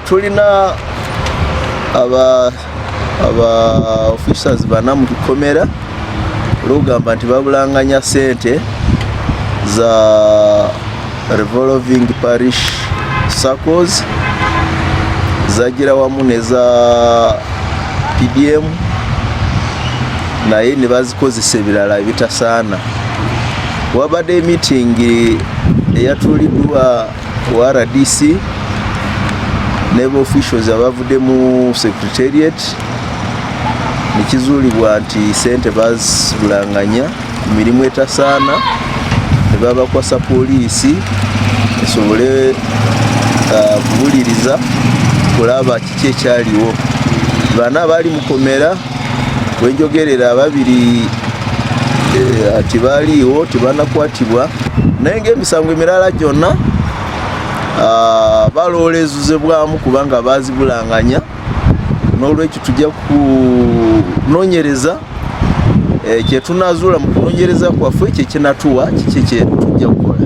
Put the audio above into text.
Tulina aba officers bana mu kikomera olwokugamba nti babulanganya sente za revolving parish circles zagira wamu neza PDM, naye ne bazikozesa ebirala ebitasaana. Wabadde meeting eyatuuliddwa wa RDC ne officials abavudde mu secretariat, nekizuulibwa nti sente bazibulanganya ku mirimu etasaana, ne babakwasa poliisi esobole kubuliriza kulaba kiki ekyaliwo. Bana bali mukomera wenjogerera, ababiri tibaliiwo, tebanakwatibwa, naye ngaemisango emirala gyonna baloolezebwamu kubanga bazibulanganya. N'olwekyo tujja kunoonyereza, kyetunazuula mu kunoonyereza kwaffe kyekinatuwa kiki kyetujja kukola.